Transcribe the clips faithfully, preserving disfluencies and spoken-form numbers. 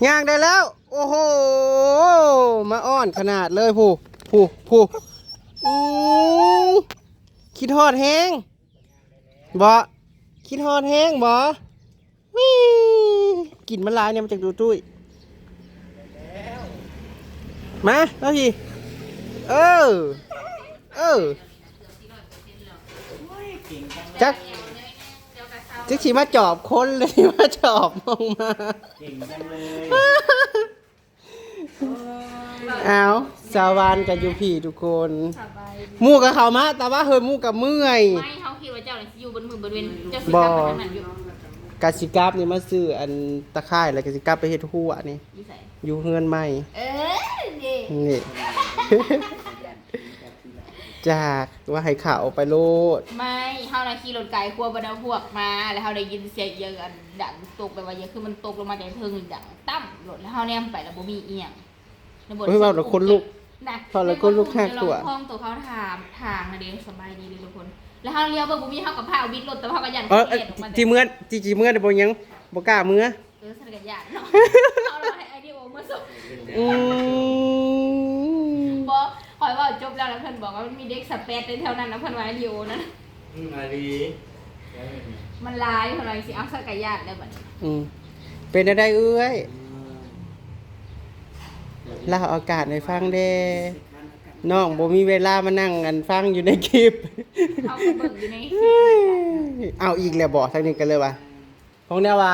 ย่างได้แล้ว โอ้โห มาอ้อนขนาดเลย ผู้ ผู้ ผู้ อืม คิดฮอดแฮง บ่ คิดฮอดแฮงบ่ วิ กินมันหลายเนี่ย มันจักดูตุ้ย มาแล้วพี่ เออ เออ จัก จักสิมาจอบคนเลย มาจอบมองมา เก่งจังเลย เอา สาวานกับยูพีทุกคน สบายดี หมู่กับเขามา แต่ว่าเฮ้ย หมู่กับเมื่อย ไม่ เขาคิดว่าเจ้าน่ะสิอยู่บนมือบนเวน เจ้าสิกลับไปทางนั้นอยู่ กะสิกลับนี่มาซื้ออันตะข่าย แล้วกะสิกลับไปเฮ็ดฮั้วนี่ อยู่ไส อยู่เฮือนใหม่ เออ นี่ นี่ จากว่าให้เขาไปโลด ไม่ เฮาน่ะขี่รถไกล ครัวบ่ได้เอาพวกมา แล้วเฮาได้ยินเสียงอีหยังอันดังตก แบบว่าอย่างคือมันตกลงมาจากเทิงดังตั้มโลด แล้วเฮาแนมไปแล้วบ่มีอีหยัง ในบท โอ้ย เว้าแล้วขนลุก นะ เว้าแล้วขนลุก ในบท แหกตัว ในห้องตัวเขาถามทางนะเด้ สบายดีเลยทุกคน แล้วเฮาเลี้ยวเบิ่งบ่มี เฮาก็พาเอาบิดรถ แต่ว่าเฮาก็ย่าน เออ เขตออกมา ที่เมือง ที่ ที่เมืองบ่ยังบ่กล้าเมือ เออ สันก็ย่านเนาะ เอาล่ะ ให้ไอดีโอมาส่ง อืม บ่ ข้อยเว้าจบแล้ว แล้วเพิ่นบอกว่ามันมีเด็กสะแปดในแถวนั้นนะ เพิ่นว่าไอดีโอนั่น อืม อาลี มันหลาย เพิ่นว่าสิเอาสันก็ย่านแล้วบัดนี้ อืม เป็นอะไรเอื้อย เล่าอากาศให้ฟังแด่ น้องบ่มีเวลามานั่งอันฟังอยู่ในคลิป เขาก็เบิ่งอยู่ในคลิป เฮ้ย เอาอีกแล้วบ่ ทางนี้ก็เลยว่า ของแนวว่า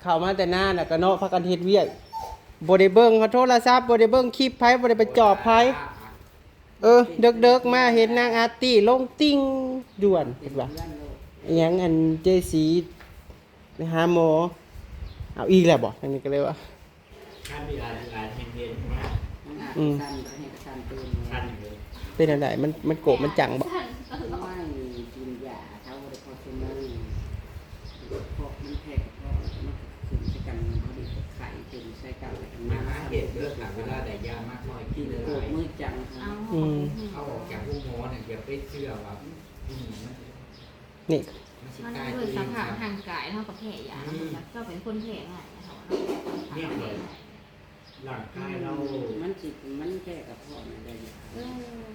เข้ามาแต่หน้าน่ะก็เนาะ พากันเฮ็ดเวียก บ่ได้เบิ่งเขาโทรศัพท์ บ่ได้เบิ่งคลิปไผ บ่ได้ไปจอบไผ เออ เดิกๆมาเห็นนางอาร์ตี้ลงติ่งด่วน เพิ่นว่า อิหยังอันเจซีไปหาหมอ เอาอีกแล้วบ่ ทางนี้ก็เลยว่า คันอีหลายอีหลายแห่งเด่นมาก มันอาจ อืม สั่นก็ให้สั่นตื่น สั่นอยู่เลย เป็นอะไร มัน มันโกรธ มันจังบ่ ไม่กินยาเท่าไรพอสมอเพราะมันแพ้กระเพาะแล้วมันก็ขึ้นใส่กัน มันก็ไข้ขึ้นใส่กัน แล้วก็ มา มา มา เห็นเลือดหาเวลาใดยามากหน่อย กิน กินเลย โกรธมือจัง เอา อืม เอาออกจากห้องหมอเนี่ย อย่าไปเชื่อว่า อืม มัน นี่ มันสิ มัน กลาย ด้วย เป็น สภาพร่างกายเฮาก็แพ้ยา อืม เฮาก็เป็นคนแพ้ง่ายนะเฮาเนาะ เนี่ยเลย ร่างกายเรา มันสิ มันแพ้กระเพาะนั่นได้ยา เออ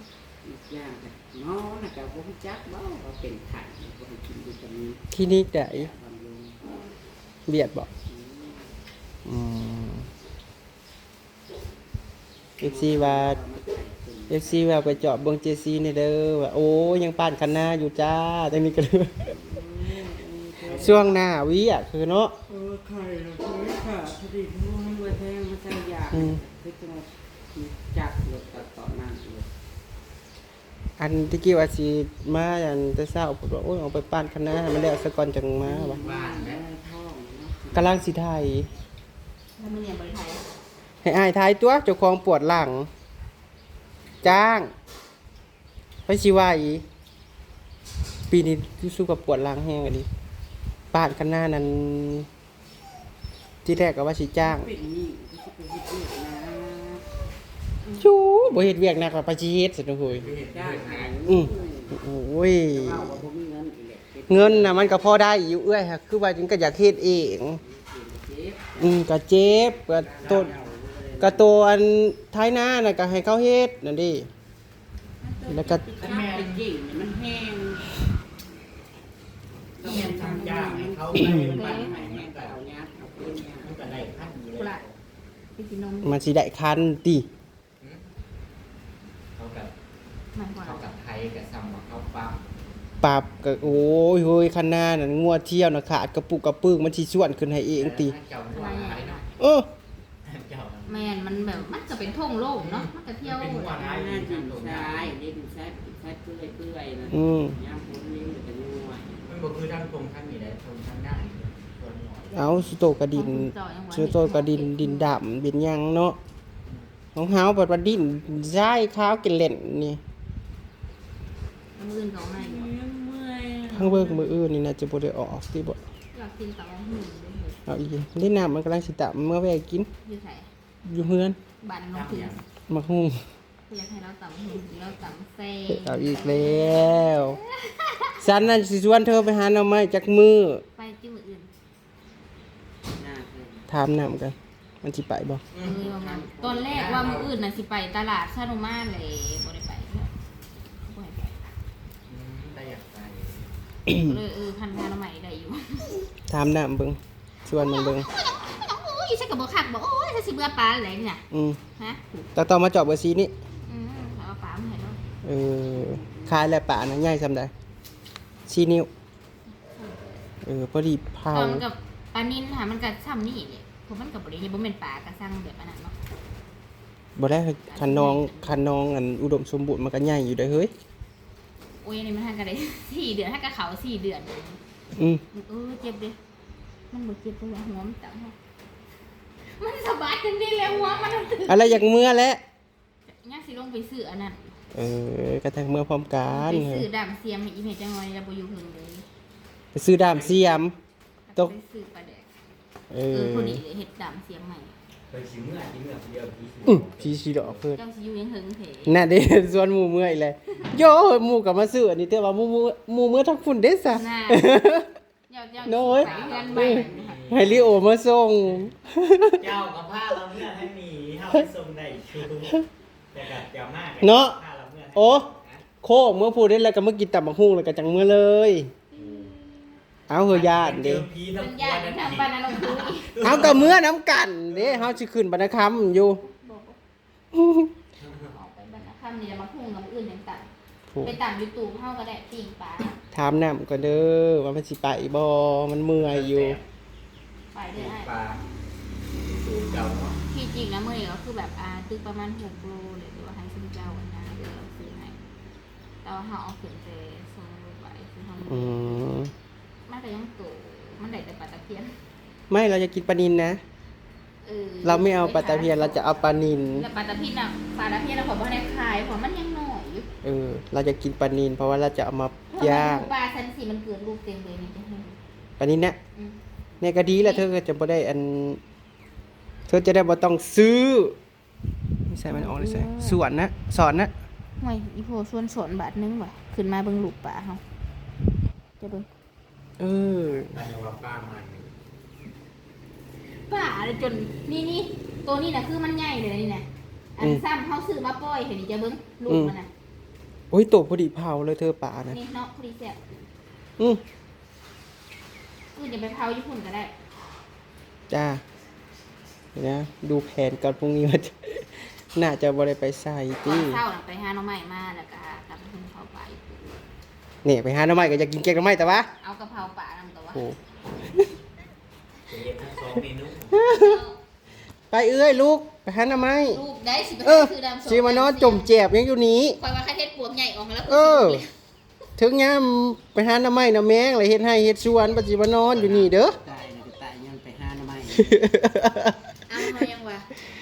อีกอย่างก็หมอน่ะก็บ่รู้จักบ่ว่าเป็นไข้ บ่ให้กินวิตามิน คลินิกใด บำรุง เวียดบ่ อืม อืม เอฟซีว่า เอฟซีว่าไปจอบเบิ่งเจซีนี่เด้อ ว่า โอ้ย ยังป้านคันนาอยู่จ้า จังนี้ก็เลย ช่วงหน้าเวียกคือเนาะ เออ ไข่ละ เออ ขาดพอดี มันไว้แพง มาใส่ยา อืม คือจังหวัดจักรถตัดต่อหน้าเลย อันที่กี้ว่าสิมา อันแต่เช้า ผมว่า โอ้ย ออกไปป้านคันนาให้มันแล้วซะก่อนจังมาว่ะ บ้านแม่ ท้องเนาะ กำลังสิไถ แล้วมันยังบ่ได้ไถ ให้อ้ายไถตัว เจ้าของปวดหลัง จ้าง ไปสิไหว ปีนี้รู้สึกว่าปวดหลังแฮงอะดิ ป้านคันนานั้น ที่แรกก็ว่าสิจ้าง เป็นหนี้ก็สิไปเฮ็ดเวียกนะ ชู้ บ่เฮ็ดเวียกหนักแล้วไปสิเฮ็ดซะเนาะเฮ้ย ไปเฮ็ดเวียกหนัก อืม โอ้ย แต่ว่าบ่มีเงินอีกแหละ เงินน่ะมันก็พอได้อยู่เอื้อยฮะ คือว่าจังก็อยากเฮ็ดเอง เจ็บ อืม ก็เจ็บ ก็โต ก็โตอันไถนาน่ะก็ให้เขาเฮ็ดนั่นเด้ แล้วก็ คันแม่นเก่งเนี่ยมันแฮง แม่นทำยากให้เขาไปบ้านไหนมันก็ เอายากเอาเพิ่นยาก มันก็ได้พันอยู่ พุ้น แล้ว ล่ะ ไปกินนม มันสิได้คันติ หืม เขากับ มันกว่า เขากับไทยกับซ้ำว่าเขาปั๊บ ปั๊บก็ โอ้ย เฮ้ย คันนานั่นงัวเที่ยวน่ะ ขาดกระปุกกระปึก มันสิชวนขึ้นให้เองติ เออ เจ้างัวหลายเนาะ เออ เจ้า แม่น มันแบบ มันก็เป็นท่งโล่งเนาะ มันก็เที่ยว มันเป็นงัวหลาย มันดินทราย ดินทราย ดินทรายเปื่อยๆนะ อืม ยามฝนนี่มันก็งัว มันบ่คือทางท่งทางนี้ได้ ท่งทางหน้านี่ส่วนน้อย เอา สุโตกะดิน ของคุณเจ้ายังว่า สุโตกะดิน ดินดำ ดินหยังเนาะ ของเฮาบัดว่าดินทรายขาวกินเล่นนี่ มื้ออื่นก็เอามาอีกบ่ เมื่อย ทางเบิ่งมื้ออื่นนี่น่าจะบ่ได้ออกติบ่ อยากกินตำบักหุ่งเด้อ เอาอีก นี่น้ำมันกำลังสิตำ เมื่อแวะกิน อยู่ไส อยู่เฮือน บ้านน้องพิง หมากหุ่ง อยากให้เราตำหุ่ง เราตำแซ่บ เอาอีกแล้ว ฉันนั่นสิชวนเธอไปหาหน่อไม้จักมื้อ ไปติมื้ออื่น ถามน้ำกัน มันสิไปบ่? อืม เออ ว่างั้น ตอนแรกว่ามื้ออื่นน่ะสิไปตลาดชานุมานเลย บ่ได้ไปเนาะ บ่ให้ไป อืม แต่อยากไป ก็เลย เออ พันพาน้องใหม่ได้อยู่ ถามน้ำเบิ่ง ชวนมันเบิ่ง โอ้ย ฉันก็บ่คัก บ่ โอ้ย ฉันสิเบื่อปลาอะไรนี่น่ะ อืม ฮะ แต่ต้องมาจอบเบอร์สี่นี่ อืม เอาปลามาให้เนาะ เออ ขายแล้วปลานะ ใหญ่ส่ำใด สี่ นิ้ว เออ พอดีเผา ก็มันก็ปลานิลค่ะ มันก็ส่ำนี่แหละ เพราะมันก็บ่ได้ บ่แม่นปลากระชังแบบอันนั้นเนาะ บ่ได้ คันน้อง คันน้องอันอุดมสมบูรณ์มันก็ใหญ่อยู่เด้อเฮ้ย โอ้ย อันนี้มันห่างกันได้ สี่เดือน ห่างกับเขาสี่เดือน อืม เออ เจ็บเด้ มันบ่เจ็บ เพราะว่าหัวมันต่ำ มันสะบัดจังนี้แหละ หัวมันตึง อะไรอยากเมือแหละ ยังสิลงไปซื้ออันนั้น เออ ก็จั่งเมือพร้อมกัน ไปซื้อด้ามเสียมให้อีแม่จังน้อย แล้วบ่อยู่เพิ่นเลย ไปซื้อด้ามเสียม ตก ไปซื้อปลาแดก เออ เออ พอดีเลย เฮ็ดด้ามเสียมใหม่ ไปสิเมือ สิเมือคนเดียว ผีสิ อืม ผีสิหลอกเพิ่น เจ้าสิอยู่ยังเฮิงเถ น่ะเด้ ชวนหมู่เมืออีกแล้ว โย่ หมู่ก็มาซื้ออันนี้ แต่ว่าหมู่ หมู่ หมู่เมือทางพุ่นเด้ซะ น่ะ เจ้า เจ้า โน้ย ไปเฮือนใหม่ ให้ลิโอมาส่ง เจ้าก็พาเราเมือทางนี้ เฮาไปส่งได้อยู่ แต่กับเจ้ามาก เนาะ พาเราเมือทางนี้ โอ้ โค้งเมือพูดได้แล้วก็มากินตำบักหุ่งแล้วก็จั่งเมือเลย อืม เอาเฮ้ย ย่านเด้ เจอผีทั้ง มันย่านทั้งบ้านนรกคุย เอาก็เมือนำกันเด้ เฮาสิขึ้นบรรณคำอยู่ บอก ออกไปบรรณคำนี่แหละ มาพุ่งกับมื้ออื่นยังต่ำ โอ้ ไปต่ำอยู่ตู้เฮาก็ได้ ปิ้งปลา ถามน้ำก่อนเด้อ ว่ามันสิไปบ่ มันเมื่อยอยู่ ไปเด้ออ้าย ปลา สูตรเก่าเนาะ ที่จริงนะมื้อนี้ก็คือแบบ อ่า ตึกประมาณหกโลเลย แต่ว่าให้ซุมเจ้าอันนั้นเดี๋ยวซื้อให้ แต่ว่าเฮาเอาขึ้นแต่สองโลไป คือเฮา อืม มันก็ยังโต มันได้แต่ปลาตะเพียน ไม่ เราจะกินปลานิลนะ เออ เราไม่เอาปลาตะเพียน เราจะเอาปลานิล แล้วปลาตะเพียนน่ะ ปลาตะเพียนน่ะข้อยบ่ได้ขาย เพราะมันยังน้อยอยู่ เออ เราจะกินปลานิล เพราะว่าเราจะเอามาย่าง ปลาชั้นสี่มันเกิดลูกเต็มเลยนี่ จะให้ ปลานิลเนี่ย อืม เนี่ยก็ดีแล้ว เธอก็จะบ่ได้อัน เธอจะได้บ่ต้องซื้อ ไม่ใช่มันออกเลยใช่ เออ สวนนะ สอนนะ ห่วย อีโพชวนสอนบาทหนึ่งว่ะ ขึ้นมาเบิ่งลูกปลาเฮา จะเบิ่ง เออ อันนี้ว่าปลามัน ปลาจน นี่ นี่ ตัวนี้น่ะคือมันใหญ่เลยนี่นะ อัน อืม ซ้ำเฮาซื้อมาปล่อยให้นี่จะเบิ่งลูกมันน่ะ อืม โอ้ย โตพอดีเผาเลยเธอปลานะ นี่เนาะ พอดีแซ่บ อืม อื่นจะไปเผาอยู่พุ่นก็ได้ จ้า เดี๋ยวนะ ดูแผนก่อน พรุ่งนี้ว่าจะ น่าจะบ่ได้ไปไสติ ตอนเช้าน่ะไปหาหน่อไม้มา แล้วก็ตำบักหุ่งเข้าไป นี่ ไปหาหน่อไม้ก็อยากกินแกงหน่อไม้แต่ว่า เอากะเพราปลานำตัว โอ้ จะเฮ็ดทั้งสองเมนู ไปเอื้อยลูก ไปหาหน่อไม้ ลูกได้สิไป เออ ซื้อดำสอง สิมานอนจมแจบยังอยู่นี้ ข้อยว่าคันเฮ็ดปวกใหญ่ออกมาแล้ว เออ คือสิ ถึงยามไปหาหน่อไม้หน่อแมง แล้วเฮ็ดไร่เฮ็ดสวน บัดสิมานอนอยู่นี่เด้อ ตายแล้วก็ตายย้อนไปหาหน่อไม้ เอาเฮายังว่า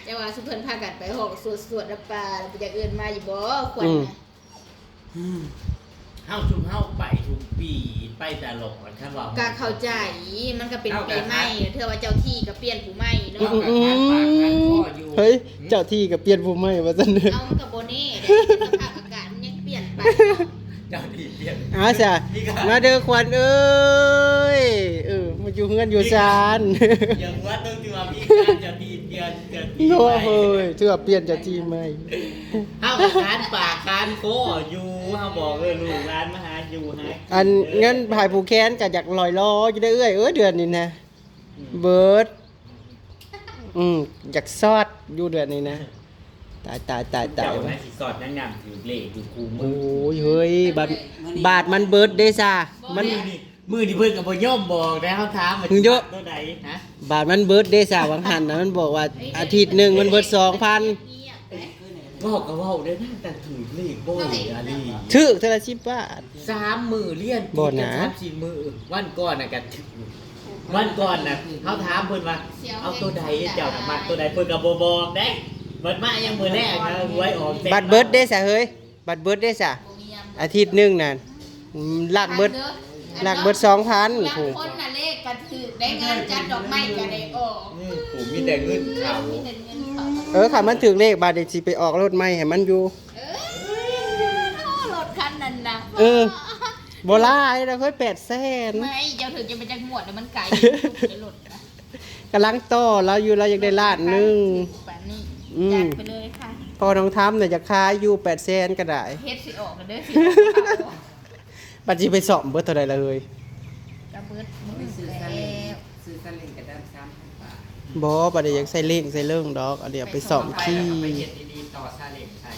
แต่ว่าซุมเพิ่นพากันไปห้องสวด สวดน้ำปลา แล้วไปอยากเอิ้นมาอยู่บ่ ขวัญ อืม น่ะ อืม เฮาซุมเฮาไปทุกปี ไปตลอด คันว่า ก็เข้าใจ มันก็เป็นปีใหม่ เฮาก็ เทื่อว่าเจ้าที่ก็เปลี่ยนผู้ใหม่เนาะ อืม เฮาก็งานปากงานคออยู่ เฮ้ย เจ้าที่ก็เปลี่ยนผู้ใหม่ว่าซั่นเด้อ เอามันก็บ่แน่เด้ สภาพอากาศมันยังเปลี่ยนไปเนาะ เจ้าที่เปลี่ยน เอาซะ นี่ก็ มาเด้อขวัญเอ้ย เออ มาอยู่เฮือนอยู่ซาน อย่างว่าต้องที่ว่ามีการเจ้าที่เปลี่ยน เจ้าที่ โอ้ ใหม่ เฮ้ย เทื่อเปลี่ยนเจ้าที่ใหม่ เฮาก็งานปากงานคออยู่ เฮาบอกเออลูกหลานมาหาอยู่หากิน อันเงินผายผูกแขนก็อยากลอยลออยู่ได้อเอื้อย เออ เดือนนี้นะ อืม เบิด อืม อยากสอดอยู่เดือนนี้นะ ตาย ตาย ตาย ตาย เจ้าน่าสิสอดยังนำถือเลขอยู่คู่มือ โอ้ย เฮ้ย บาท บาทมันเบิดเด้ซะ มัน มื้อนี้ มื้อนี้เพิ่นก็บ่ยอมบอกนะ เฮาถามว่า มึงเยอะ ตัวใด ฮะ บาทมันเบิดเด้ซะ หวังหันนะ มันบอกว่าอาทิตย์หนึ่งมันเบิดสองพัน เว้าก็เว้าได้นะ แต่ถือเลขบ่อยอันนี้ ถืกเทื่อละสิบบาท สามมื้อเรียนติดกัน บ่นะ สามสี่มื้อ วันก่อนน่ะก็ถืก วันก่อนน่ะ เฮาถามเพิ่นว่า เอาตัวใดเจ้าน่ะมักตัวใด เพิ่นก็บ่บอกเด้ บัดมายังมื้อแรกนะ หวยออก บัตรเบิดเด้ซะเฮ้ย บัตรเบิดเด้ซะ อาทิตย์หนึ่งน่ะ อืม ลักเบิด ลักเบิดสองพัน ลักคนน่ะเลขก็ถืก ได้งานจัดดอกไม้ก็ได้ออก อืม ผู้มีแต่เงินเข้า มีแต่เงินเข้า เออ คันมันถืกเลขบาดนี้สิไปออกรถใหม่ให้มันอยู่ เออ รถคันนั้นน่ะ เออ บ่หลายดอกเฮ้ย แปดแสน ไม่ เจ้าถืกจะไปจักงวดแล้วมันไกล รถน่ะ กำลังต่อลาวอยู่ ลาวอยากได้ล้านหนึ่ง ปานนี้ อืม จัดไปเลยค่ะ พอน้องทำเนี่ยอยากขายอยู่แปดแสนก็ได้ เฮ็ดสิออกกันเด้อ สิออกเขา บัดสิไปซ่อมเบิดเท่าใดล่ะเฮ้ย กะเบิดมื้อ ซื้อซาเล้ง แล้ว ซื้อซาเล้งกะได้สามพันบาท บ่ บัดนี้อยากใส่เล้งใส่เลิ่งดอก อันนี้เอาไปซ่อมขี่ ไปเฮ็ดดีๆ ต่อซาเล้งใส่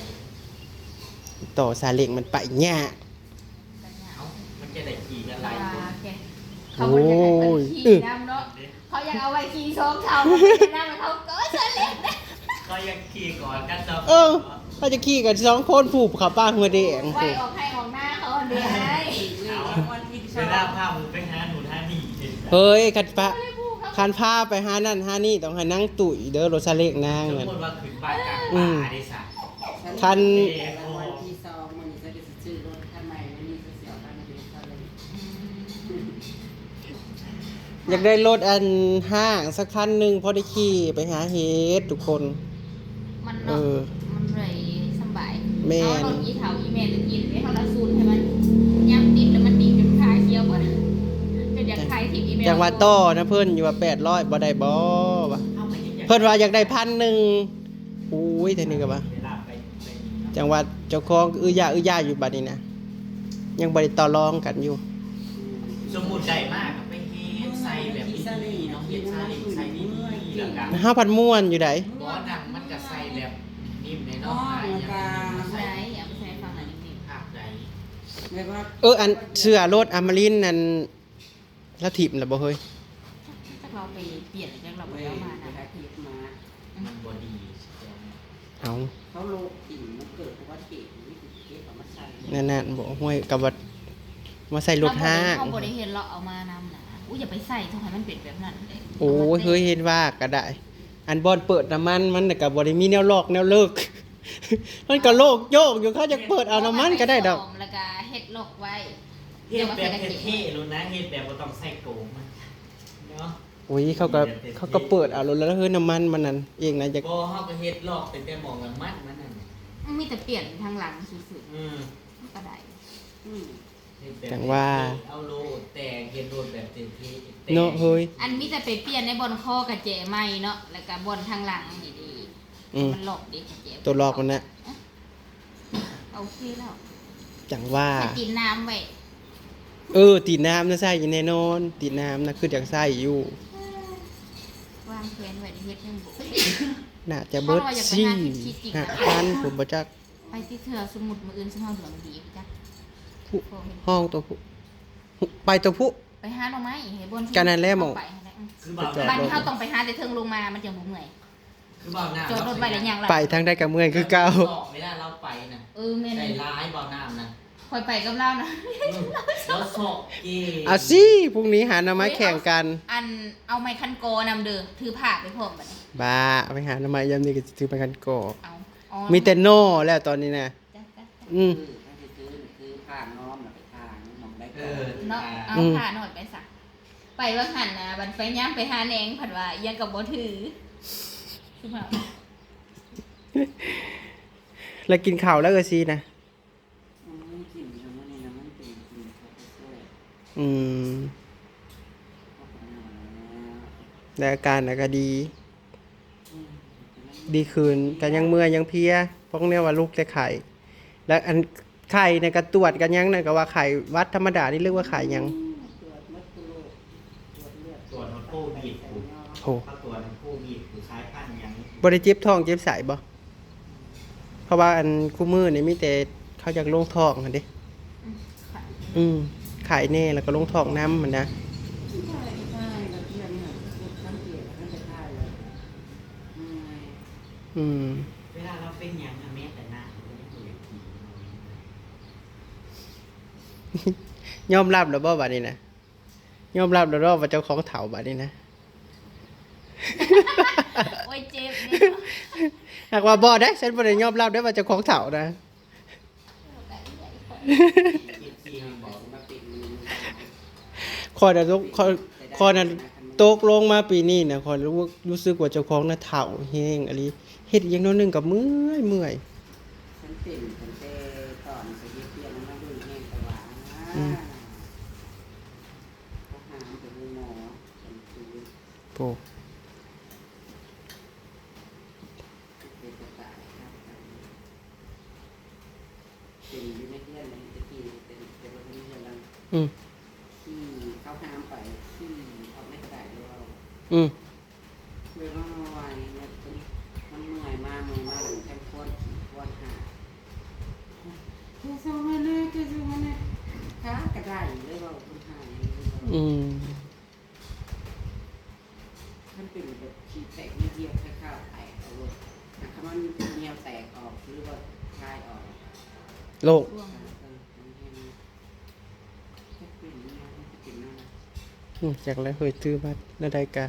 ต่อซาเล้งมันไปยาก เอ้า มันจะได้ขี่กันหลายคน อ่า โอเค เขาบ่อยากให้เพิ่นขี่นำเนาะ โอ้ย เขาอยากเอาไว้ขี่สองเท่า มันเป็นหน้ามันเขาก็สำเร็จนะ เขายังขี่ก่อนกันสองคน เออ เขาจะขี่กันสองคน ผูกเขาป้าหัวแดง ไว้ออกให้ออกหน้าเขาเด้อ เอา เวลาพาหมู่ไปหาหนูหานี่เห็น เฮ้ย คันพา คันพาไปหานั่นหานี่ต้องให้นางตุ้ยเด้อ รถซาเล้งนาง สม นั่น มุติว่าขึ้นบ้านกลาง อืม ป่าได้ซะ คัน เออ รางวัลที่สอง มื้อนี้จะได้ซื้อรถคันใหม่ มื้อนี้จะเสียคันเดียวเท่านั้น อยากได้รถอันห้างสักคันหนึ่ง พอได้ขี่ไปหาเฮ็ดทุกคน มันเนาะ เออ มันเลยสำบาย แม่น เอารถอีเฒ่าอีแม่ตะกี้ไปเฮาละซูนให้มัน ยามติดแล้วมันติดจนขาเขียวเบิด จนอยากขายถิ่มอีแม่ จังว่าต่อนะเพิ่นอยู่ว่าแปดร้อยบ่ได้บ่วะ เพิ่นว่าอยากได้พันหนึ่ง โอ้ย แต่นี่ก็ว่า จังว่าเจ้าของอื้อย่าอื้อย่าอยู่บัดนี้นะ ยังบ่ได้ต่อรองกันอยู่ สมมุติได้มากก็ไปเฮ็ดใส่แบบนี้เนาะ เฮ็ดซาเล้งใส่นี่ๆ แล้วก็ เฮาพัดม่วนอยู่ใด บ่ นั่งมันก็ใส่แบบนิ่มๆ เนาะ อ๋อ ใส่ เอาไปใส่ฝั่งไหนนิ่มๆ ภาคใด แบบว่า เออ อันเสื้อรถอมรินทร์นั่น แล้วถิ่มแล้วบ่เฮ้ย จักเราไปเปลี่ยน จักเราไปเอามานะ เออ ไปหาเก็บมา มันบ่ดี เอ้า เขาโละถิ่ม มันเกิดอุบัติเหตุ นี่คือเก็บเอามาใส่ นั่นน่ะ บ่ห้วยกับว่ามาใส่รถห้าง เราบ่ได้ เราบ่ได้เห็นเราเอามานำนะ อุ๊ย อย่าไปใส่ ต้องให้มันเป็นแบบนั้นเลย โอ้ย เอามาแต่ เฮ้ย เห็นว่าก็ได้ อันบ่อนเปิดน้ำมัน มันน่ะก็บ่ได้มีแนวล็อกแนวเลิก มันก็โลกโยกอยู่ เขาจะเปิดเอาน้ำมันก็ได้ดอก แล้วก็เฮ็ดล็อกไว้ เฮ็ดแบบเท่ๆ โลดนะ เฮ็ดแบบบ่ต้องใส่โกงมัน เนาะ อุ้ย เขาก็ เฮ็ดแบบเท่ๆ เขาก็เปิดเอาโลดแล้ว เฮ้ย น้ำมันมันนั่นเองนะ อยาก บ่ เฮาก็เฮ็ดลอกตั้งแต่หม่องน้ำมันมันนั่น มันมีแต่เปลี่ยนทางหลังซื่อๆ อืม มันก็ได้ อืม เฮ็ดแบบ จังว่า เท่ๆ เอาโลด แต่ง เฮ็ดโลดแบบเท่ๆ แต่ง เนาะเฮ้ย อันมีแต่ไปเปลี่ยนในบ่อนคอกระแจใหม่เนาะ แล้วก็บ่อนทางหลังนี่ดี อืม มันล็อกเด้กระแจ ตัวล็อกมันนะ โอเคแล้ว จังว่า ให้ติดน้ำไว้ เออ ติดน้ำนะ ใส่แน่นอน ติดน้ำนะ คืออยากใส่อยู่ วางแผนไว้เฮ็ดยังบ่ น่าจะเบิด เพราะว่าอยากไปหา สี่ สิบ สิบ ห้าพัน ผมบ่จัก ไปติเทื่อ สมมุติมื้ออื่นซุมเฮาดวงดีบ่จัก ผู้ ห้องตัวผู้ ไปตัวผู้ ไปหาหน่อไม้ให้บ่อน กันนั่นแหละหม่อง ไปหั่นแหละ อืม คือบ่าว ไปจอด บ้านนี้เฮาต้องไปหาแต่เทิงลงมา มันจังบ่เมื่อย คือบ่าวน้ำ จอดรถไว้แล้วย่างลัด ไปทางใดก็เมื่อยคือเก่า เวลาเราไปนะ เออ แม่น ได้หลายบ่าวน้ำนะ ข้อยไปกับลาวนะ อืม เราสอบเก่ง เอาสิ พรุ่งนี้หาหน่อไม้แข่งกัน อัน เอาไม้คันกอนำเด้อ ถือผ้าไปพร้อมบัดนี้ บ้า ไปหาหน่อไม้ยามนี้ก็สิถือไม้คันกอ เอา อ๋อ มีแต่หน่อแล้วตอนนี้นะ จ้ะ จ้ะ จ้ะ อืม คือถ้าสิซื้อนี่คือผ้าน้อมน่ะไปทางหม่องได้ เออ เนาะ ผ้า เอา อืม ผ้าหน่อยไปซะ ไปว่าหั่นนะ บัดไปย่างไปหาแหนง ผัดว่าอิหยังก็บ่ถือ คือแบบ แล้วกินข้าวแล้วเอ้ยซีนะ อืม กินแล้วมื้อนี้นะ มันเป็นกินข้าวกล้วย อืม ข้าวกล้วยแล้ว แล้วอาการน่ะก็ดี อืม ดีขึ้น ก็ยังเมื่อยยังเพลีย เพราะเนี่ยว่าลุกแต่ไข้ แล้วอันไข้เนี่ยก็ตรวจกันยังน่ะ ก็ว่าไข้หวัดธรรมดานี่ หรือว่าไข้หยัง ตรวจหมดทุกโรค ตรวจเลือด ตรวจหมดโควิด โอ้ เขาตรวจโควิด สายพันธุ์หยัง บ่ได้เจ็บท้องเจ็บไส้บ่ เพราะว่าอันคู่มื้อนี่มีแต่เขาอยากลงท้องหั่นเด้ อืม ค่ะ อืม ไข้แน่แล้วก็ลงท้องนำหั่นนะ อืม เวลาเราเป็นหยังอะ แม้แต่น้ำเราก็ยังบ่อยากกิน ยอมรับแล้วบ่บัดนี้นะ ยอมรับแล้วเนาะว่าเจ้าของเฒ่าบัดนี้นะ โอ้ย เจ็บเด้ หากว่าบ่ได้ ฉันบ่ได้ยอมรับได้ว่าเจ้าของเฒ่านะ ข้อยน่ะตก ข้อย ข้อยน่ะตกลงมาปีนี้นะ ข้อยรู้ รู้สึกว่าเจ้าของน่ะเฒ่าแฮงอีหลี เฮ็ดอีหยังน้อยหนึ่งก็เมื่อย เมื่อย ฉันเป็นตั้งแต่ตอนไปเฮ็ดเวียกนำลุงแฮงตะหวา อืม เขาหามไปโรงหมอ โอ้ เป็นกระต่ายครับ เป็นอยู่ในเฮือนเลยตะกี้ เป็น เป็นรถในเฮือนแล้ว อืม ขี่เข้าห้างไป ขี่ออกในกระต่ายเดียว อืม เลยว่าเมื่อวานนี้มัน มันเมื่อยมาก เมื่อยมากเลยทั้งควนขี่ควนหาเจ้าสองมาเลยเจ้าสองมาเลยขากระต่ายเลยว่าคนหายเลยว่า อืม มันเป็นแบบขีดแตกนิดเดียวแค่ข้าวแตกเอาเลยหากมันเนียวแตกออกหรือว่าคลายออก โลก เออมันแห้งจะเป็นเนียวมันจะเป็นนั่น อืม จักแล้วเฮ้ย ถือบัตรแนวใดกะ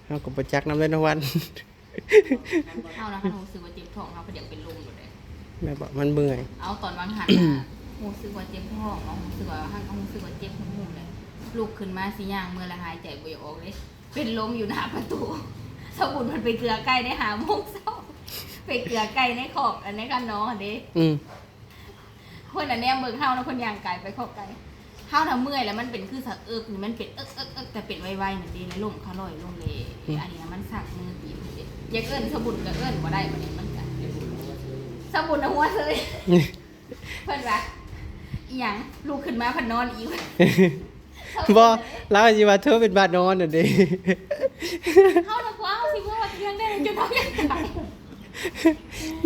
เฮาก็บ่จักนำเลยนะวัน มันบ่ เฮานะคันรู้สึกว่าเจ็บท้องเฮาก็อยากเป็นลมอยู่เลย แม่บอกมันเมื่อย เอาตอนวางหันรู้สึกว่าเจ็บท้องเนาะรู้สึกว่าหันก็รู้สึกว่าเจ็บหัวเลยลุกขึ้นมาสิย่างเมื่อละหายใจบ่อยากออกเลย เป็นลมอยู่หน้าประตูสาวบุญมันไปเกลือใกล้ได้หาโมงเช้าไปเกลือใกล้ในคอกอันในคันน้องเด้ อืม เพิ่นน่ะแนมเบิ่งเฮานะเพิ่นย่างไกลไปคอกไกลเฮาน่ะเมื่อยแล้วมันเป็นคือสะเอิกนี่มันเป็นเอิกเอิกเอิกแต่เป็นไวๆนั่นเด้แล้วลมเขาลอยลงเลยอันนี้นะมันสักมือตีนเด้อยากเอิ้นสาวบุญก็เอิ้นบ่ได้บัดนี้มันก็สาวบุญน่ะหัวเซย เพิ่นว่าอีหยังลุกขึ้นมาพันนอนอีก บ่ ลาวสิว่าเธอเป็นบาดนอนน่ะเด้ เฮาน่ะกลัวเฮาสิเมื่อวันเที่ยงได้จนเฮาอยากตาย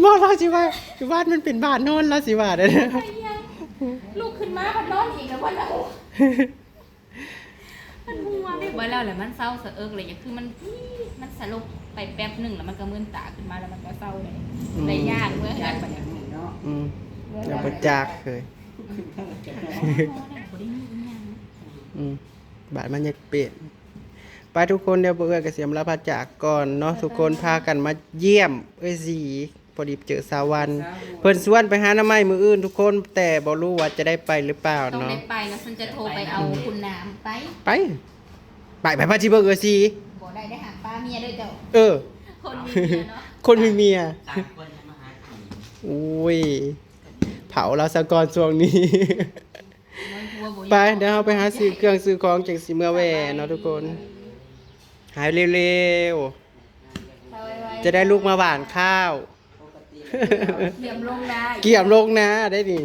บ่ ลาวสิว่าอยู่บ้านมันเป็นบาดนอน ลาวสิว่าเด้อ ไอ้เหี้ยลุกขึ้นมาพันนอนอีกแล้ววันละโอ้มันหัวเด้บ่แล้วแหละมันเศร้าสะเอิกเลยอย่างคือมันมันสลบไปแป๊บหนึ่งแล้วมันก็มืนตาขึ้นมาแล้วมันก็เศร้าเลยเลยย่างเมื่อเฮือนบัดนี้ เนาะ อืม ยังบ่จักเลย บ่ได้มีอีหยัง อืม บาดมันอยากเปลี่ยน ไปทุกคน เดี๋ยวบ่เอื้อยก็สิอำลาพระจากก่อนเนาะ ทุกคนพากันมาเยี่ยมเอ้ยสี พอดีเจอสาววัน เพิ่นชวนไปหาหน่อไม้มื้ออื่นทุกคน แต่บ่รู้ว่าจะได้ไปหรือเปล่า ต้อง เนาะ ได้ไปแล้วฉันจะโทรไปเอาคุณน้ำไป ไป ไป ไปพาที่เบิ่งเอ้ยสี บ่ได้ได้หาป้าเมียด้วยเจ้า เออ คนมีเมียเนาะ คนมีเมีย สามคนยังมาหากิน โอ้ย เผาลาวซะก่อนช่วงนี้ มันกลัวบ่ ไป เดี๋ยวเราไปหาซื้อเครื่องซื้อของจังสิเมือแหว่เนาะทุกคน หายเร็วๆ จะได้ลุกมาหว่านข้าว เตรียมลงได้ เกียมลงนาได้นี่